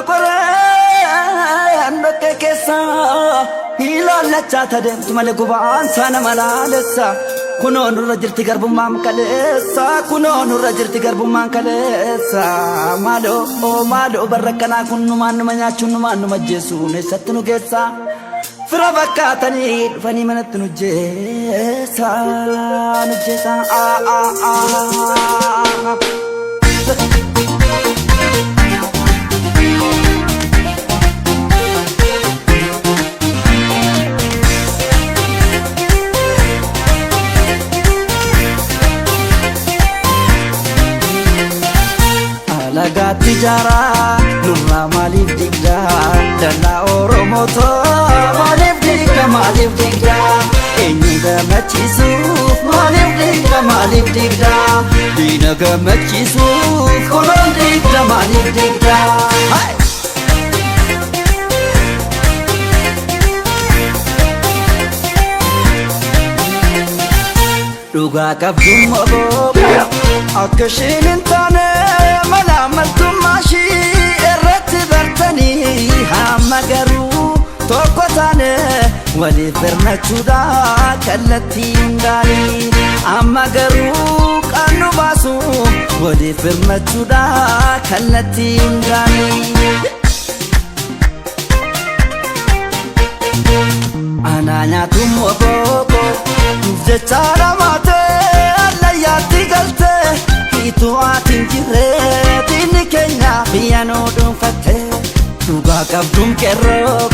Qoreen dhoqqee keessa ilaallachaa tadeemtu malee gubaan sana malaalessa. Kunoo nurra jirti garbummaan kaleessa. Kunoo nurra jirti garbummaan kaleessa. Maaloo maaloo barra akkanaa kun numaan numa nyaachuun numaan numa ajjeesuun eessatti nu geessa? Fira fakkaatanii dhufanii manatti nu jeessa. Nu jeessa. Ah, ah, ah. Alagaatti jaaraa nurraa maaliif digdaa? Dallaa Oromootoo maaliif digda, maaliif digdaa? Eenyu gammachiisuuf maaliif digda, maaliif digdaa? Diina gammachiisuuf kunoon digda, maaliif digdaa? Hai! Dhugaa qabduun oboo akka isheen hin taane mala maltummaa ishii irratti bartanii, hamma garuu tokko taane waliif birmachuudha kallattii hundaanii. Amma garuu qaannu baasu waliif birmachuudha kallattii hundaanii. Anaa nyaatum oboko nuuf jecha dhamaatee allayyaatti galtee, hiituu ati hin jirre diinni keenya biyya nu dhuunfatte. Dhugaa qabduun qeerroo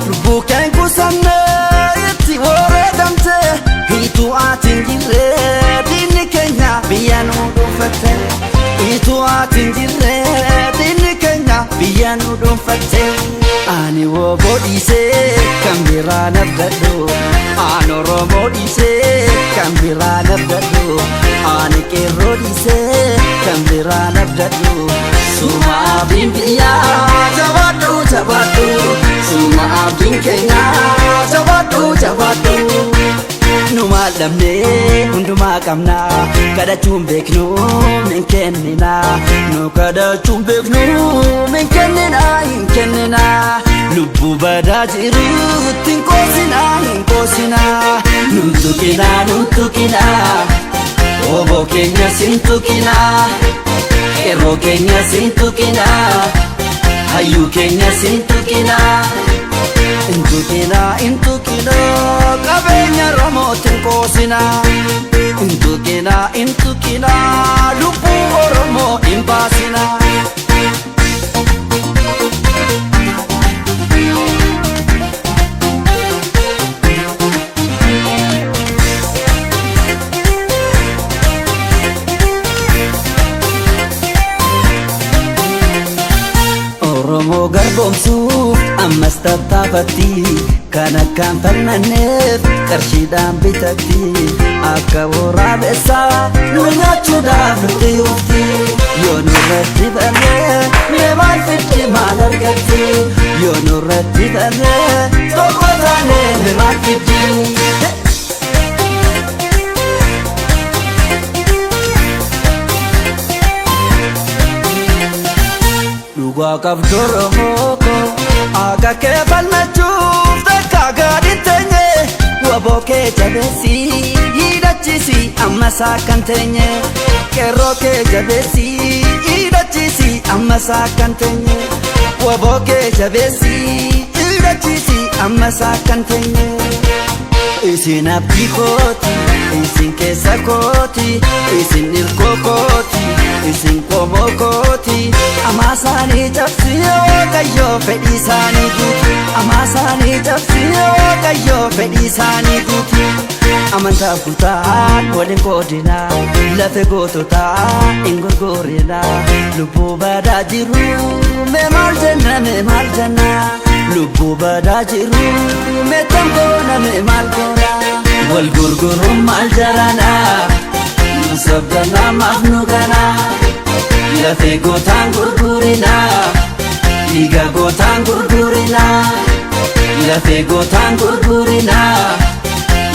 lubbuu keen qusannee itti wareegamte, hiituu ati hin jirre diinni keenya biyya nu dhuunfatte. Hiituu ati hin jirre diinni keenya biyya nu dhuunfatte. Ani woboo dhiisee kan biraa nabdadhu, ani Oromoo dhiisee kan biraa nabdadhu, ani qeerroo dhiisee kan biraa nabdadhu. Suma abdiin biyyaa, jabaadhu jabaadhu. Suma abdiin keenya, jabaadhu jabaadhu. Nu maal dhabnee? Hundumaa qabna. Kadhachuun beeknu min kennina. Nu kadhachuun beeknu min kennina, hin kennina. Lubbuu badaa jirutti hin qoosina, hin qoosina. Nun tuqina, nun tuqina. Oboo keenya sin tuqina. Qeerroo keenya sin tuqina. Hayyuu keenya sin tuqina. Intuqina, intuqina, qabeenya Oromootiin qoosina. Intuqina, intuqina, lubbuu Oromoo hin baasina. Oromoo garboomsuuf ammas tattaafatti, kan akkaan falmanneef qarshiidhaan bitatti, akka waraabessaa nu nyaachuudhaaf nutti ufti. Yoo nurratti barree mee maal fiddi, maal argatti? Yoo nurratti barree tokko taane mee maal fiddi? Dhugaa qabdu Oromoo koo, akka kee falmachuuf takka gadi teenye. Waboo kee jabeessi hidhachisi ammas akkan teenye. Qeerroo kee jabeessi hidhachisi ammas akkan teenye. Waboo kee jabeessi hidhachisi ammas akkan teenye. Isin abdii kooti, isin keessa kooti, isin hirkoo kooti, isin qomoo kooti. Amaa isaanii cabsi Waaqayyoo, fedhii isaanii guuti. Amaa isaanii cabsi Waaqayyoo, fedhii isaanii guuti. Amantaaf kutaan waliin qoodina, lafe goototaa hin gurgurina. Lubbuu badaa jiru mee maal jenna, mee maal jenna? Lubbuu badaa jiru mee tam goona, mee maal goona? Wal gurguruun maal jarana? Nu sobdanaa maaf nu gana? Lafee gootaan gurgurina, dhiiga gootaan gurgurina. Lafee gootaan gurgurina,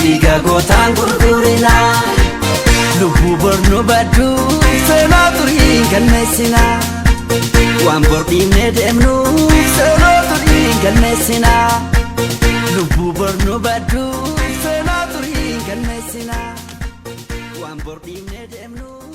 dhiiga gootaan gurgurina. Lubbuu bornu baddu seenaa turii galmeessina. Waan bor dhiibnee deemnuuf seenaa turii galmeessinaa. Lubbuu bor nu badduuf seenaa turii galmeessinaa. Waan bor dhiibnee deemnuuf.